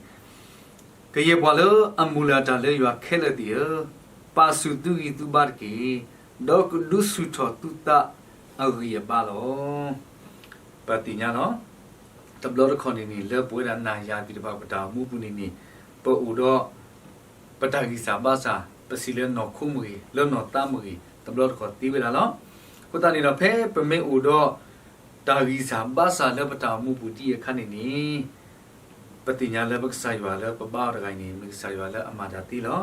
ကယဲၢ်ပှၤလၢအမုၢ်လၢ်တၢ်လၢယွၤခဲလၢာ်သ့ၣ်ဧၢ, ပာ်ဆူၣ်သုဂံၢ်သုဘါတက့ၢ်, ဒီးကဒုးဆူၣ်ထီၣ်သုသးအဂံၢ်အဘါလီၤ. ပသ့ၣ်ညါလီၤ. တဘျီတခီၣ်န့ၣ်န့ၣ် လၢပဝဲဒၣ်နၤယၤသ့ၣ်တဖၣ်ပတၢ်အိၣ်မူပူၤန့ၣ်န့ၣ် ပအိၣ်ဒီး ပတၢ်ဂံၢ်စၢ်ဘါစၢ် ပစံးလၢနီၢ်ခိမ့ၢ်ဂ့ၤ လၢနီၢ်သးမ့ၢ်ဂ့ၤ တဘျီတခီၣ်သ့ဝဲဒၣ်လီၤ. အဃိသတးန့ၣ်ဒီး ဖဲပမ့ၢ်အိၣ်ဒီး တၢ်ဂံၢ်စၢ်ဘါစၢ်လၢပတၢ်အိၣ်မူပူၤဒ်အံၤအခါန့ၣ်န့ၣ် ပသ့ၣ်ညါလၢပကစၢ်ယွၤလၢပဘါအီၤတဂၤအံၤန့ၣ် မ့ၢ်ကစၢ်ယွၤလၢအမၤတၢ်သ့လီၤ.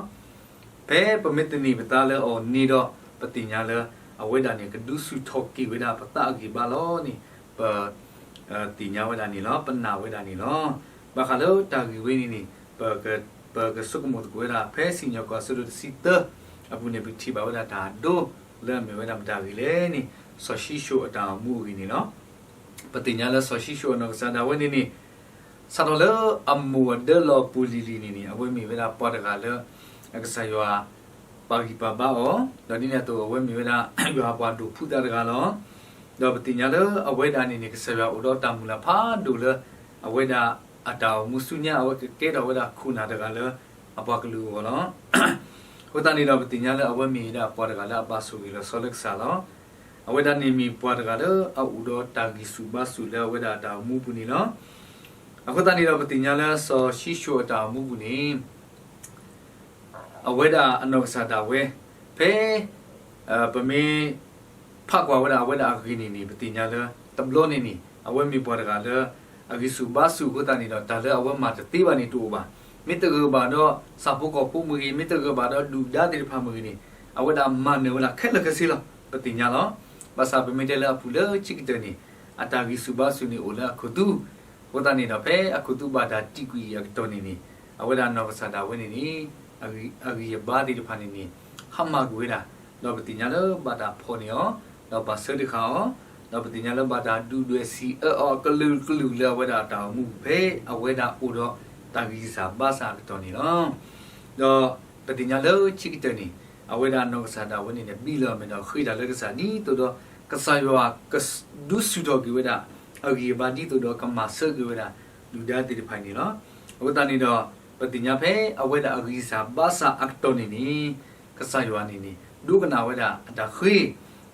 ဖဲပမ့ၢ်သန့ၤပသးလၢအီၤန့ၣ်ဒီး ပသ့ၣ်ညါလၢ အဝဲဒၣ်န့ၣ် ကဒုးဆူၣ်ထီၣ်က့ၤဝဲဒၣ်ပသးအဂံၢ်ဘါလီၤန့ၣ် ပ သ့ၣ်ညါဝဲဒၣ်န့ၣ်လီၤ. ပနာ်ဝဲဒၣ်န့ၣ်လီၤ. ဘၣ်ဃးလၢတၢ်ဂ့ၢ်ဝဲန့ၣ်န့ၣ် ပကဆိကမိၣ်သကိးဝဲဒၣ် ဖဲစံၣ်ညီၣ်ကွီၢ်အဆၢဒိၣ်တဆံသၢအပူၤန့ၣ် ပကထံၣ်ဘၣ်ဝဲဒၣ်တၢ်ဒိလၢအမ့ၢ်ဝဲဒၣ်မတၤဂ့ၢ်လဲၣ်န့ၣ် စီၤၡံၣ်ၡိၣ်အတၢ်အိၣ်မူအဂ့ၢ်န့ၣ်လီၤ. ပသ့ၣ်ညါလၢစီၤၡံၣ်ၡိၣ်အနီၢ်ကစၢ်ဒၣ်ဝဲန့ၣ်န့ၣ် စးထီၣ်လၢအမိၢ်အဒၢလီၤပူၤလံၤလံၤန့ၣ်န့ၣ် အဝဲမ့ၢ်ဝဲဒၣ်ပှၤတဂၤလၢ အကစၢ်ယွၤ ပာ်ဂံၢ်ပာ်ဘါအီၤ, ဒီးဒ်န့ၣ်အသိး အဝဲမ့ၢ်ဝဲဒၣ် ယွၤအပှၤဒိၣ်ဖုးသးတဂၤလီၤ. ဒီးပသ့ၣ်ညါလၢအဝဲဒၣ်န့ၣ်န့ၣ် ကစၢ်ယွၤအိၣ်ဒီးတၢ်မုၢ်လၢ်ဖးဒိၣ်လၢ အဝဲဒၣ်အတၢ်အိၣ်မူဆူညါ အဝဲကကဲထီၣ်ဝဲဒၣ်ခိၣ်နၢ်တဂၤလၢ အပှၤကလုာ်အဂီၢ်လီၤ. အဃိသတးန့ၣ်ဒီး ပသ့ၣ်ညါလၢအဝဲမ့ၢ်ဝဲဒၣ်ပှၤတဂၤလၢအဘၣ်ဆိၣ်ဂ့ၤလီၤဆီလၢကစၢ်လီၤ. အဝဲဒၣ်န့ၣ်မ့ၢ်ပှၤတဂၤလၢအအိၣ်ဒီးတၢ်ဂံၢ်ဆူၣ်ဘါဆူၣ်လၢအဝဲဒၣ်အတၢ်အိၣ်မူပူၤန့ၣ်လီၤ. အဃိသတးန့ၣ်ဒီး ပသ့ၣ်ညါလၢစီၤၡံၣ်ၡိၣ်အတၢ်အိၣ်မူပူၤန့ၣ် အဝဲဒၣ်အနီၢ်ကစၢ်ဒၣ်ဝဲ ဖဲ ပမ့ၢ် ဖးကွၢ်ဝဲဒၣ်အဝဲဒၣ်အဂ့ၢ်န့ၣ်န့ၣ် ပသ့ၣ်ညါလၢ တဘျီန့ၣ်န့ၣ် အဝဲမ့ၢ်ပှၤတဂၤလၢ အဂံၢ်ဆူၣ်ဘါဆူၣ်အဃိသတးန့ၣ်ဒီး တၢ်လၢအဝဲမၤတသ့ဘၣ်န့ၣ်တအိၣ်ဘၣ်. မ့ၢ်တဂ့ၤဘၣ်ဒီး ဆၣ်ဖိကီၢ်ဖိမ့ၢ်ဂ့ၤ, မ့ၢ်တဂ့ၤဘၣ်ဒီးဒုၣ်ဒါသ့ၣ်တဖၣ်မ့ၢ်ဂ့ၤန့ၣ် အဝဲဒၣ်မၤနၢၤဝဲဒၣ်ခဲလၢာ်ခဲဆ့လီၤ. ပသ့ၣ်ညါလီၤ. ဘၣ်ဆၣ်ပမ့ၢ်တဲလၢအပူၤလၢခံကတၢၢ်န့ၣ် အတၢ်ဂံၢ်ဆူၣ်ဘါဆူၣ်န့ၣ်အိၣ်လၢအခိၣ်သူ အဃိသတးန့ၣ်ဒီး ဖဲအခိၣ်သူဘၣ်တၢ်တံာ်ကွံာ်အကတီၢ်န့ၣ်န့ၣ် အဝဲဒၣ်နီၢ်ကစၢ်ဒၣ်ဝဲန့ၣ်န့ၣ် အဂံၢ်အဘါသ့ၣ်တဖၣ်န့ၣ်န့ၣ် ဟါမၢ်ကွံာ်ဝဲဒၣ်, ဒီးပသ့ၣ်ညါလၢဘၣ်တၢ်ဖီၣ်န့ၢ်အီၤ, ဒီးဘၣ်ဆၢတဃာ်အီၤ, ဒီးပသ့ၣ်ညါလၢဘၣ်တၢ်ဒုၣ်ဒွဲၣ်စံးအၢအီၤအကလုာ်ကလုာ်လၢအဝဲဒၣ်တၢ်အိၣ်မူပူၤဖဲအဝဲဒၣ်အိၣ်ဒီးတၢ်ဂံၢ်စၢ်ဘါစၢ်အကတီၢ်န့ၣ်လီၤ. ဒီးပသ့ၣ်ညါလၢခံကတၢၢ်န့ၣ် အဝဲဒၣ်နီၢ်ကစၢ်ဒၣ်ဝဲန့ၣ်န့ၣ် ဘံၣ်လီၤအမဲာ်ဒီးဃ့တၢ်လၢကစၢ် ဒ်သိးဒီး ကစၢ်ယွၤကဒုးဆူၣ်ထီၣ်က့ၤဝဲဒၣ် အဂံၢ်အဘါ ဒ်သိးဒီးကမၤဆၢက့ၤဝဲဒၣ် ဒုၣ်ဒါသ့ၣ်တဖၣ်အံၤန့ၣ်လီၤ. အဃိသတးန့ၣ်ဒီး ပသ့ၣ်ညါဖဲအဝဲဒၣ်အဂံၢ်စၢ်ဘါစၢ်အကတီၢ်န့ၣ်န့ၣ် ကစၢ်ယွၤန့ၣ်န့ၣ် ဒိကနၣ်ဝဲဒၣ်အတၢ်ဃ့,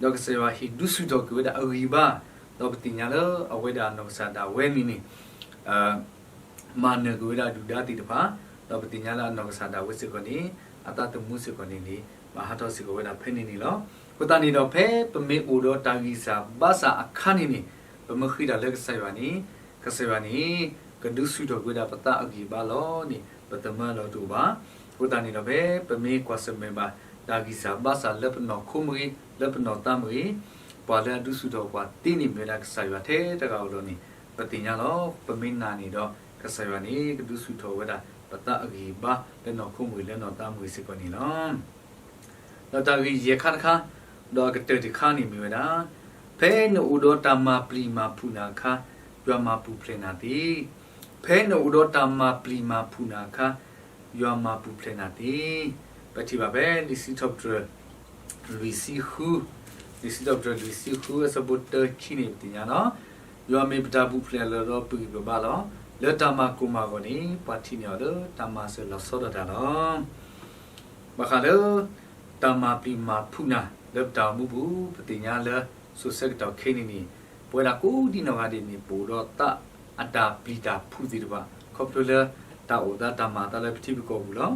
ဒီးကစၢ်ယွၤဟ့ၣ်ဒုးဆူၣ်ထီၣ်က့ၤဝဲဒၣ်အဂံၢ်အဘါ, ဒီးပသ့ၣ်ညါလၢအဝဲဒၣ်နီၢ်ကစၢ်ဒၣ်ဝဲန့ၣ်န့ၣ် မၤနၢၤက့ၤဝဲဒၣ်ဒုၣ်ဒါသ့ၣ်တဖၣ်, ဒီးပသ့ၣ်ညါလၢအနီၢ်ကစၢ်ဒၣ်ဝဲစ့ၢ်ကီးန့ၣ် အသးသမူစ့ၢ်ကီးန့ၣ်န့ၣ် ဘၣ်ဟးထီၣ်စ့ၢ်ကီးဝဲဒၣ်ဖဲန့ၣ်န့ၣ်လီၤ. အဃိသတးန့ၣ်ဒီး ဖဲပမ့ၢ်အိၣ်ဒီးတၢ်ဂံၢ်စၢ်ဘါစၢ်အခါန့ၣ်န့ၣ် ပမ့ၢ်ဃ့တၢ်လၢကစၢ်ယွၤန့ၣ် ကစၢ်ယွၤန့ၣ် ကဒုးဆူၣ်ထီၣ်က့ၤဝဲဒၣ်ပသးအဂံၢ်အဘါလီၤန့ၣ် ပသမၢလီၤတအိၣ်ဘၣ်. အဃိသတးန့ၣ်ဒီး ဖဲပမ့ၢ်ကွၢ်ဆၢၣ်မဲာ်ဘၣ် တၢ်ဂံၢ်စၢ်ဘါစၢ်လၢပနီၢ်ခိမ့ၢ်ဂ့ၤ, လၢပနီၢ်သးမ့ၢ်ဂ့ၤ, ပှၤလၢအဒုးဆူၣ်ထီၣ်ပှၤသ့န့ၣ်မ့ၢ်ဝဲဒၣ်ကစၢ်ယွၤထဲတဂၤဧိၤလီၤန့ၣ် ပသ့ၣ်ညါလီၤ. ပမ့ၢ်နာ်န့ၣ်ဒီး ကစၢ်ယွၤန့ၣ် ကဒုးဆူၣ်ထီၣ်ဝဲဒၣ် ပသးအဂံၢ်အဘါ လၢနီၢ်ခိမ့ၢ်ဂ့ၤ လၢနီၢ်သးမ့ၢ်ဂ့ၤစ့ၢ်ကီးန့ၣ်လီၤ. ဒီးတၢ်ဂ့ၢ်ယဲၢ်ခါတခါ, ဒီးအကတၢၢ်တခါန့ၣ်မ့ၢ်ဝဲဒၣ်, ဖဲနအိၣ်ဒီးတၢ်မၤပျံၤမၤဖုးနၤအခါ, ယွၤမၤပူၤဖျဲးနၤသ့. ဖဲနအိၣ်ဒီးတၢ်မၤပျံၤမၤဖုးနၤအခါ, ယွၤမၤပူၤဖျဲးနၤသ့. ပထံၣ်ဘၣ်ဖဲလံာ်စံးထီၣ်ပတြၢၤ လွံၢ်ဆံဃု, လံာ်စံးထီၣ်ပတြၢၤလွံၢ်ဆံဃု အဆၢဖိတၢခံန့ၣ် ပသ့ၣ်ညါလီၤ. ယွၤမ့ၢ်ပတၢ်ပူၤဖျဲးအလီၢ်ဒီး ပဂံၢ်ပဘါလီၤ. လၢတၢ်မၤကိၢ်မၤဂီၤန့ၣ် ပှၤထံၣ်န့ၢ်အီၤလၢတၢ်မၤစၢၤလီၤဆီဒၣ်တၢ်လီၤ. ဘၣ်ဃးလၢ တၢ်မၤပျံၤမၤဖုးနၤ လၢပတၢ်အိၣ်မူပူၤ ပသ့ၣ်ညါလၢ စိၤဆၢကတီၢ်ခဲအံၤန့ၣ်န့ၣ် ပဝဲဒၣ်ကိးဒံနီၢ်ဂၤဒဲးန့ၣ် ပအိၣ်ဒီးသးအတၢ်ပျံၤတၢ်ဖုးသ့ၣ်တဖၣ် ခီဖျိလၢ တၢ်အိၣ်သးတၢ်မၤအသးလၢပထံပကီၢ်ပူၤလီၤ.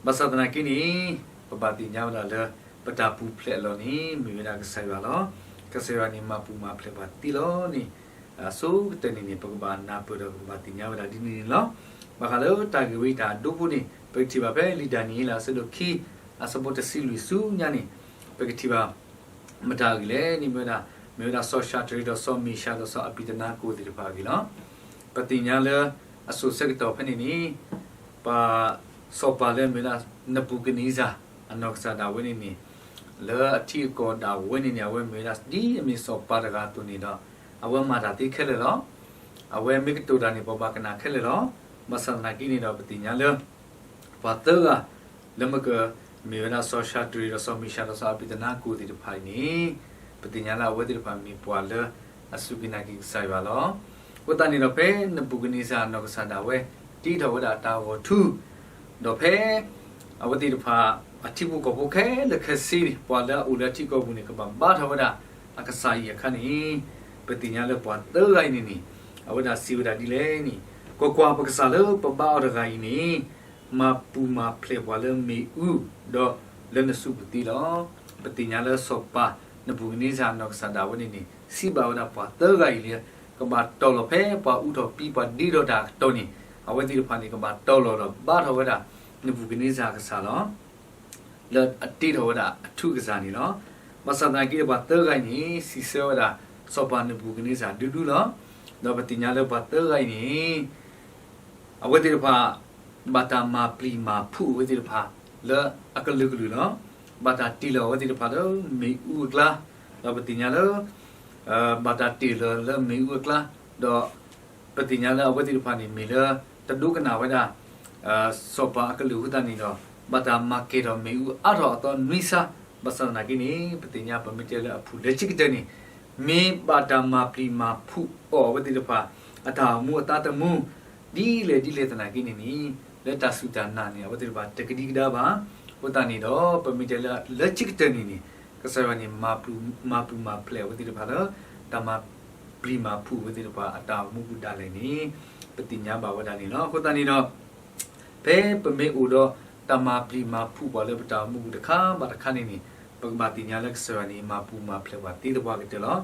ဘၣ်ဆၣ်သနာ်က့န့ၣ် ပဘၣ်သ့ၣ်ညါဝဲဒၣ်လၢ ပတၢ်ပူၤဖျဲးအလီၢ်န့ၣ် မ့ၢ်ဝဲဒၣ်ကစၢ်ယွၤလီၤ. ကစၢ်ယွၤန့ၣ် မၤပူၤမၤဖျဲးပှၤသ့လီၤန့ၣ် အဆိကတၢၢ်န့ၣ်န့ၣ် ပကဘၣ်နၢ်ပၢၢ်ဒီးပကဘၣ်သ့ၣ်ညါဝဲဒၣ်ဒ်န့ၣ်န့ၣ်လီၤ. ဘၣ်ဃးလၢတၢ်ဂ့ၢ်ဝဲအံၤတၢ်ဒိဖိန့ၣ် ပကထံၣ်ဘၣ်ဖဲလံာ်ဒၤနံးယ့လးအဆၢဒိၣ်ခံ အဆၢဖိတဆံလွံၢ်ဆူညါန့ၣ် ပကထံၣ်ဘၣ် မတၤအဂ့ၢ်လဲၣ်န့ၣ်မ့ၢ်ဝဲဒၣ် မ့ၢ်ဝဲဒၣ်စီၤၡၤတရံးဒီးစီၤမံၡးဒီးစီၤအဘံၤနဒၤကိၣ်သ့ၣ်တဖၣ်အဂ့ၢ်လီၤ. ပသ့ၣ်ညါလၢ အစိၤဆၢကတီၢ်ဖဲန့ၣ်န့ၣ် ပှၤ စီၤပၤလၢအမ့ၢ်ဝဲဒၣ် နဘူၤခၣ်နံစၢ် အနီၢ်ကစၢ်ဒၣ်ဝဲန့ၣ်န့ၣ် လၢအထံအကီၢ်ဒၣ်ဝဲန့ၣ်န့ၣ် အဝဲမ့ၢ်ဝဲဒၣ်ဒ်အမ့ၢ်စီၤပၤတဂၤအသိးန့ၣ်ဒီး အဝဲမၤတၢ်သ့ခဲလၢာ်လီၤ. အဝဲမ့ၢ်ကတိၤတၢ်န့ၣ် ပှၤဘၣ်ကနၣ်ခဲလၢာ်လီၤ. ဘၣ်ဆၣ်သနာ်က့န့ၣ်ဒီး ပသ့ၣ်ညါလၢ ပှၤသၢဂၤ လၢမ့ၢ်က မ့ၢ်ဝဲဒၣ်စီၤၡၤတရံးဒီးစီၤမံၡးဒီးစီၤအဘံၤနဒၤကိၣ်သ့ၣ်တဖၣ်အံၤန့ၣ် ပသ့ၣ်ညါလၢအဝဲသ့ၣ်တဖၣ်မ့ၢ်ပှၤလၢအစူၢ်က့ၤနာ်က့ၤကစၢ်ယွၤလီၤ. အဃိသတးန့ၣ်ဒီး ဖဲနဘူၤခၣ်နံစၢ်အနီၢ်ကစၢ်ဒၣ်ဝဲ တ့ထီၣ်ဝဲဒၣ်တၢ်ဂီၤထူ ဒီးဖဲ အဝဲသ့ၣ်တဖၣ် အထံဖိကီၢ်ဖိခဲလၢာ်ခဲဆ့န့ၣ် ပှၤလၢအအိၣ်လၢအထံကီၢ်ပူၤန့ၣ် ကဘၣ်ဘါထီၣ်ဝဲဒၣ်အကစၢ်အံၤအခါန့ၣ် ပသ့ၣ်ညါလၢပှၤသၢဂၤအံၤန့ၣ်န့ၣ် အဝဲဒၣ်စံးဝဲဒၣ်ဒ်လဲၣ်န့ၣ် ကွၢ်ကွၢ်, ပကစၢ်လၢပဘါအီၤတဂၤအံၤန့ၣ် မၤပူၤမၤဖျဲးပှၤလၢမ့ၣ်အူ ဒီးလၢနစုပူၤသ့လီၤ. ပသ့ၣ်ညါလၢစီၤပၤ နဘူၤခၣ်နံစၢ်အနီၢ်ကစၢ်ဒၣ်ဝဲန့ၣ်န့ၣ် စံးဘၣ်ဝဲဒၣ်ပှၤသၢဂၤအံၤလၢ ကဘၣ်တီၢ်လီၤဖဲပှၤအူထီၣ်ပံပှၤဒ့ထီၣ်တၢ်အကတီၢ်န့ၣ် အဝဲသ့ၣ်တဖၣ်န့ၣ် ကဘၣ်တီၢ်လီၤဒီးဘါထီၣ်ဝဲဒၣ် နဘူၤခၣ်နံစၢ်အကစၢ်လီၤ. လၢအတ့ထီၣ်ဝဲဒၣ်အထူအကစၢ်န့ၣ်လီၤ. ဘၣ်ဆၣ်သနာ်က့ဒီး ပှၤသၢဂၤအံၤန့ၣ် စံးဆၢဝဲဒၣ် စီၤပၤနဘူၤခၣ်နံစၢ်ဒူဒူလီၤ. ဒီးပသ့ၣ်ညါလၢပှၤသၢဂၤအံၤန့ၣ် အဝဲသ့ၣ်တဖၣ် ဘၣ်တၢ်မၤပျံၤမၤဖုးအဝဲသ့ၣ်တဖၣ် လၢအကလုာ်ကလုာ်လီၤ. ဘၣ်တၢ်တ့ၢ်လီၤအဝဲသ့ၣ်တဖၣ်လၢမ့ၣ်အူအကျါ, ဒီးပသ့ၣ်ညါလၢ ဘၣ်တၢ်တ့ၢ်လီၤလၢမ့ၣ်အူအကျါ, ဒီး ပသ့ၣ်ညါလၢအဝဲသ့ၣ်တဖၣ်န့ၣ် မ့ၢ်လၢတဒိကနၣ်ဝဲဒၣ် စီၤပၤအကလုၢ်အဃိသတးန့ၣ်ဒီး ဘၣ်တၢ်မၤကဲၤထီၣ်မ့ၣ်အူအါထီၣ်အသီနွံဆါ, ဘၣ်ဆၣ်သနာ်က့န့ၣ် ပသ့ၣ်ညါပမ့ၢ်တဲလၢအဖုၣ်လၢခံကတၢၢ်န့ၣ် မ့ၢ်ဘၣ်တၢ်မၤပျံၤမၤဖုးအီၤအဝဲသ့ၣ်တဖၣ် အတၢ်အိၣ်မူအသးသမူ ဒ်လဲၣ်ဒ်လဲၣ်သနာ်က့န့ၣ်န့ၣ် လၢတၢ်စူၢ်တၢ်နာ်န့ၣ် အဝဲသ့ၣ်တဖၣ်တကဒံကဒါဘၣ်. အဃိသတးန့ၣ်ဒီး ပမ့ၢ်တဲလၢလၢခံကတၢၢ်န့ၣ်န့ၣ် ကစၢ်ယွၤန့ၣ် မၤပူၤမၤဖျဲးအဝဲသ့ၣ်တဖၣ်လၢ တၢ်မၤပျံၤမၤဖုးအဝဲသ့ၣ်တဖၣ်အတၢ်အိၣ်မူပူၤဒၣ်လဲာ်န့ၣ် ပသ့ၣ်ညါဘၣ်ဝဲဒၣ်န့ၣ်လီၤ. အဃိသတးန့ၣ်ဒီး ဖဲပမ့ၢ်အိၣ်ဒီး တၢ်မၤပျံၤမၤဖုးပှၤလၢပတၢ်အိၣ်မူပူၤတခါဘၣ်တခါန့ၣ်န့ၣ် ပကဘၣ်သ့ၣ်ညါလၢကစၢ်ယွၤန့ၣ် မၤပူၤမၤဖျဲးပှၤသ့တပှၢ်ကတၢၢ်လီၤ.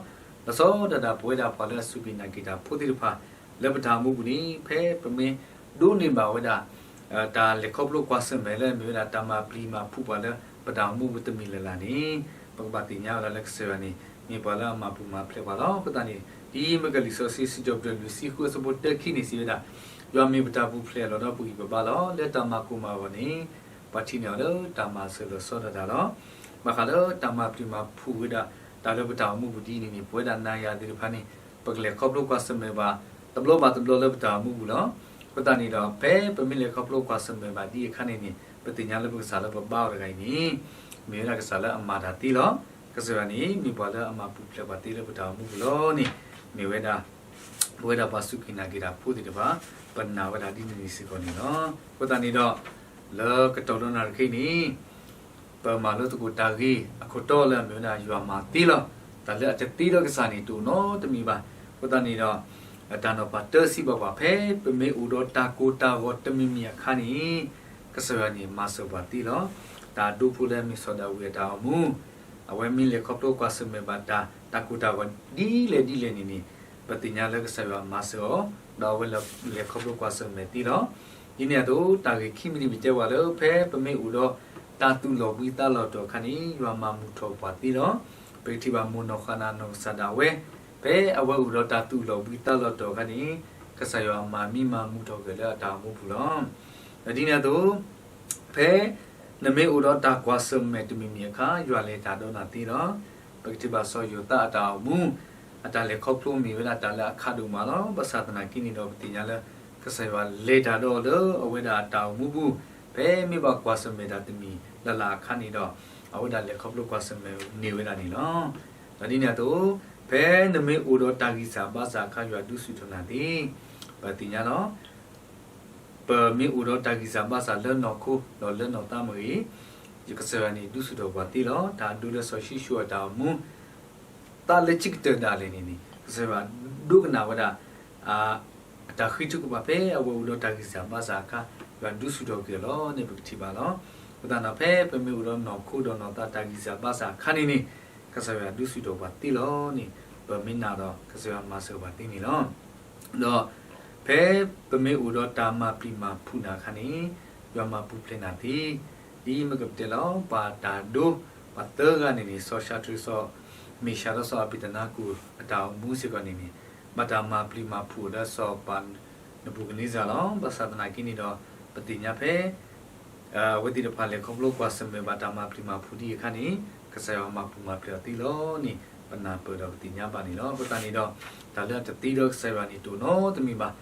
လီၤဆီဒၣ်တၢ် ပဝဲဒၣ်ပှၤလၢအစူၢ်က့ၤနာ်က့ၤတၢ်ဖိသ့ၣ်တဖၣ် လၢပတၢ်အိၣ်မူပူၤန့ၣ် ဖဲပမ့ၢ်ဒိးန့ၢ်ဘၣ်ဝဲဒၣ် တၢ်လဲၤခီဖျိကွၢ်ဆၢၣ်မဲာ်လၢအမ့ၢ်ဝဲဒၣ် တၢ်မၤပျံၤမၤဖုးပှၤလၢပတၢ်အိၣ်မူပူၤတမံၤလၢ်လၢ်န့ၣ် ပကဘၣ်သ့ၣ်ညါဝဲဒၣ်လၢကစၢ်ယွၤန့ၣ် မ့ၢ်ပှၤလၢအမၤပူၤမၤဖျဲးပှၤလီၤ. အဃိသတးန့ၣ် ဒ်မ့ၢ်ကလံာ်စီဆှံ စံးထီၣ်ပတြၢၤလွံၢ်ဆံဃု အဆၢဖိတၢခံန့ၣ် စံးဝဲဒၣ်, ယွၤမ့ၢ်ပတၢ်ပူၤဖျဲးလီၤဒီးပဂံၢ်ပဘါလီၤ. လၢတၢ်မၤကိၢ်မၤဂီၤန့ၣ် ပှၤထံၣ်န့ၢ်အီၤလၢတၢ်မၤစၢၤလီၤဆီဒၣ်တၢ်လီၤ. ဘၣ်ဃးလၢတၢ်မၤပျံၤမၤဖုးဝဲဒၣ် တၢ်လၢပတၢ်အိၣ်မူပူၤဒ်အံၤန့ၣ်န့ၣ် ပဝဲဒၣ်နၤယၤသ့ၣ်တဖၣ်န့ၣ် ပကလဲၤခီဖျိကွၢ်ဆၢၣ်မဲာ်ဘၣ် တဘျီဘၣ်တဘျီလၢပတၢ်အိၣ်မူပူၤလီၤ. အဃိသတးန့ၣ်ဒီး ဖဲပမ့ၢ်လဲၤခီဖျိကွၢ်ဆၢၣ်မဲာ်ဘၣ်ဒ်အခါန့ၣ်န့ၣ် ပသ့ၣ်ညါလၢပကစၢ်လၢပဘါအီၤတဂၤအံၤန့ၣ် မ့ၢ်ဝဲဒၣ်ကစၢ်လၢအမၤတၢ်သ့လီၤ. ကစၢ်ယွၤန့ၣ် မ့ၢ်ပှၤလၢအမၤပူၤဖျဲးပှၤသ့လၢပတၢ်အိၣ်မူပူၤလီၤန့ၣ် မ့ၢ်ဝဲဒၣ် ပဝဲဒၣ်ပှၤစူၢ်က့ၤနာ်က့ၤတၢ်ဖိသ့ၣ်တဖၣ် ပနာ်ဝဲဒၣ်ဒ်န့ၣ်စ့ၢ်ကီးန့ၣ်လီၤ. အဃိသတးန့ၣ်ဒီး လၢကတီၢ်ဒီနၣ်ရံၣ်ခဲအံၤန့ၣ် ပမၤလိသကိးတၢ်ဂ့ၢ်အခိၣ်တီလၢအမ့ၢ်ဝဲဒၣ် ယွၤမၤသ့လီၤ. တၢ်လၢအတသ့ဒီးကစၢ်န့ၣ် တအိၣ်နီတမံၤဘၣ်. အဃိသတးန့ၣ်ဒီး တၢ်နီၤဖးတၢစံးဘၣ်ပှၤ ဖဲပမ့ၢ်အိၣ်ဒီးတၢ်ကိၢ်တၢ်ဂီၤတမံၤမံၤအခါန့ၣ် ကစၢ်ယွၤန့ၣ် မၤစၢၤပှၤသ့လီၤ. တၢ်ဒိဖိလၢအမ့ၢ်စီၤဒၤဝံးအတၢ်အိၣ်မူ အဝဲမ့ၢ်လဲၤခီဖျိကွၢ်ဆၢၣ်မဲာ်ဘၣ်တၢ် တၢ်ကိၢ်တၢ်ဂီၤဒ်လဲၣ်ဒ်လဲၣ်န့ၣ်န့ၣ် ပသ့ၣ်ညါလၢကစၢ်ယွၤမၤစၢၤအီၤ ဒီးအဝဲလဲၤခီဖျိကွၢ်ဆၢၣ်မဲာ်သ့လီၤ. ဒ်န့ၣ်အသိး တၢ်ဂ့ၢ်ခံမံၤတမံၤတဲဝဲလၢ ဖဲပမ့ၢ်အိၣ်ဒီးတၢ်သူၣ်လီၤဘှံးသးလီၤတီၤအခါန့ၣ် ယွၤမၤမုာ်ထီၣ်ပှၤသ့လီၤ. ပကထံၣ်ဘၣ်မိၢ်နီၢ်ဃၣ်နၢ်နီၢ်ကစၢ်ဒၣ်ဝဲ ဖဲအဝဲအိၣ်ဒီးတၢ်သူၣ်လီၤဘှံးသးလီၤတီၤအခါန့ၣ် ကစၢ်ယွၤမၤမံမၤမုာ်ထီၣ်က့ၤလၢအတၢ်အိၣ်မူပူၤလီၤ. ဒီးဒ်န့ၣ်အသိး ဖဲနမ့ၢ်အိၣ်ဒီးတၢ်ကွၢ်ဆၢၣ်မဲာ်တမံၤမံၤအခါ ယွၤလဲၤတၢ်ဒီးနၤသ့လီၤ. ပကထံၣ်ဘၣ်စီၤယိၤသးအတၢ်အိၣ်မူ အတၢ်လဲၤခီဖျိမ့ၢ်ဝဲဒၣ်တၢ်လၢအခးဒိၣ်မးလီၤ. ဘၣ်ဆၣ်သနာ်က့န့ၣ်ဒီး ပသ့ၣ်ညါလၢ ကစၢ်ယွၤလဲၤတၢ်ဒီးလၢအဝဲဒၣ်အတၢ်အိၣ်မူပူၤ ဖဲမ့ၢ်ဘၣ်ကွၢ်ဆၢၣ်မဲာ်တၢ်တမံၤလၢ်လၢ်အခါန့ၣ်ဒီး အဝဲဒၣ်လဲၤခီဖျိကွၢ်ဆၢၣ်မဲာ်န့ၢ်ဝဲဒၣ်န့ၣ်လီၤ. ဒီးဒ်န့ၣ်အသိး ဖဲနမ့ၢ်အိၣ်ဒီးတၢ်ဂံၢ်စၢ်ဘါစၢ်အခါ ယွၤဒုးဆူၣ်ထီၣ်နၤသ့ ပသ့ၣ်ညါလီၤ. ပမ့ၢ်အိၣ်ဒီးတၢ်ဂံၢ်စၢ်ဘါစၢ်လၢနီၢ်ခိဒီးလၢနီၢ်သးမ့ၢ်ဂ့ၤ, ကစၢ်ယွၤန့ၣ်ဒုးဆူၣ်ထီၣ်ပှၤသ့လီၤ. တၢ်အဒိလၢစီၤၡံၣ်ၡိၣ်အတၢ်အိၣ်မူ, သးလၢခံကတၢၢ်ဒၣ်လဲာ်န့ၣ်န့ၣ် ကစၢ်ယွၤဒိကနၣ်ဝဲဒၣ် အတၢ်ဃ့ထုကဖၣ်ဖဲအဝဲအိၣ်ဒီးတၢ်ဂံၢ်စၢ်ဘါစၢ်အခါ ယွၤဒုးဆူၣ်ထီၣ်က့ၤအီၤလီၤန့ၣ် ပကထံၣ်ဘၣ်လီၤ. အဃိသတးဒီး ဖဲပမ့ၢ်အိၣ်ဒီးနီၢ်ခိဒီးနီၢ်သးတၢ်ဂံၢ်စၢ်ဘါစၢ်အခါန့ၣ်န့ၣ် ကစၢ်ယွၤဒုးဆူၣ်ထီၣ်ပှၤသ့လီၤန့ၣ် ပမ့ၢ်နာ်ဒီး ကစၢ်ယွၤမၤစၢၤပှၤသ့န့ၣ်လီၤ. ဒီးဖဲပမ့ၢ်အိၣ်ဒီးတၢ်မၤပျံၤမၤဖုးနၤအခါန့ၣ် ယွၤမၤပူၤဖျဲးနၤသ့, ဒ်မ့ၢ်ကပတဲလီၤ ပှၤတၢ်ဒိ ပှၤသၢဂၤန့ၣ်န့ၣ် စီၤၡၤတြ့း စီၤမ့ၡးဒီးစီၤအဘ့းနကိၣ်အတၢ်အိၣ်မူစ့ၢ်ကီးန့ၣ်န့ၣ် ဘၣ်တၢ်မၤပျံၤမၤဖုးအီၤလၢစီၤပၤနဘူၤခၣ်နံစၢ်လီၤ. ဘၣ်ဆၣ်သနာ်က့န့ၣ်ဒီး ပသ့ၣ်ညါဖဲ အဝဲသ့ၣ်တဖၣ်လဲၤခီဖျိကွၢ်ဆၢၣ်မဲာ်ဘၣ်တၢ်မၤပျံၤမၤဖုးဒ်အခါန့ၣ် ကစၢ်ယွၤမၤပူၤမၤဖျဲးအီၤသ့လီၤန့ၣ် ပနၢ်ပၢၢ်ဒီးပသ့ၣ်ညါဘၣ်န့ၣ်လီၤ. အဃိသတးန့ၣ်ဒီး တၢ်လၢအတသ့ဒီးကစၢ်ယွၤန့ၣ်တအိၣ်နီတမံၤဘၣ်.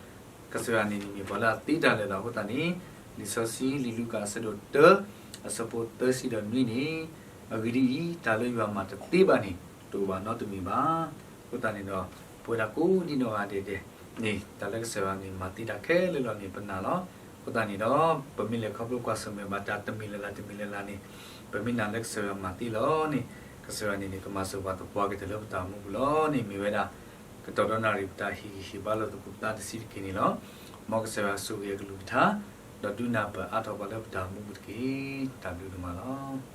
ကစၢ်ယွၤန့ၣ်န့ၣ်မ့ၢ်ပှၤလၢအသ့တၢ်လၢာ်လီၤ. အဃိသတးန့ၣ် လံာ်စီဆှံလံာ်လူၤကၣ်အဆၢဒိၣ်တၢ အဆၢဖိသၢဆံဒီးနွံန့ၣ် အဂ့ၢ်ဒ်အံၤ, တၢ်လၢယွၤမၤတသ့ဘၣ်န့ၣ် တအိၣ်ဘၣ်နီတမံၤဘၣ်. အဃိသတးန့ၣ်ဒီး ပဝဲဒၣ်ကိးဒံနီၢ်ဂၤဒဲးဒဲးန့ၣ် တၢ်လၢကစၢ်ယွၤန့ၣ် မၤသ့တၢ်ခဲလၢာ်လီၤန့ၣ် ပနာ်လီၤ. အဃိသတးန့ၣ်ဒီး ပမ့ၢ်လဲၤခီဖျိကွၢ်ဆၢၣ်မဲာ်ဘၣ်တၢ်တမံၤလၢ်လၢ်တမံၤလၢ်လၢ်န့ၣ် ပမ့ၢ်နာ်လၢကစၢ်ယွၤမၤသ့လီၤန့ၣ် ကစၢ်ယွၤန့ၣ်န့ၣ် ကမၤစၢၤပှၤသပှၢ်ကတၢၢ်လၢပတၢ်အိၣ်မူပူၤလီၤန့ၣ် မ့ၢ်ဝဲဒၣ် ကတီၢ်ဒီနၣ်ရံၣ်ပတၢ်ဟ့ၣ်ဂံၢ်ဟ့ၣ်ဘါလိာ်သကိးပသးတဆံးတက့ၢ်န့ၣ်လီၤ. မ်ကစၢ်ယွၤဆိၣ်ဂ့ၤအကလုၢ်ကထါ ဒီးဒုးနၢ်ပၢၢ်အါထီၣ်ပှၤလၢပတၢ်အိၣ်မူပူၤတက့ၢ်. တၢ်ဘျုးဒိၣ်မးလီၤ.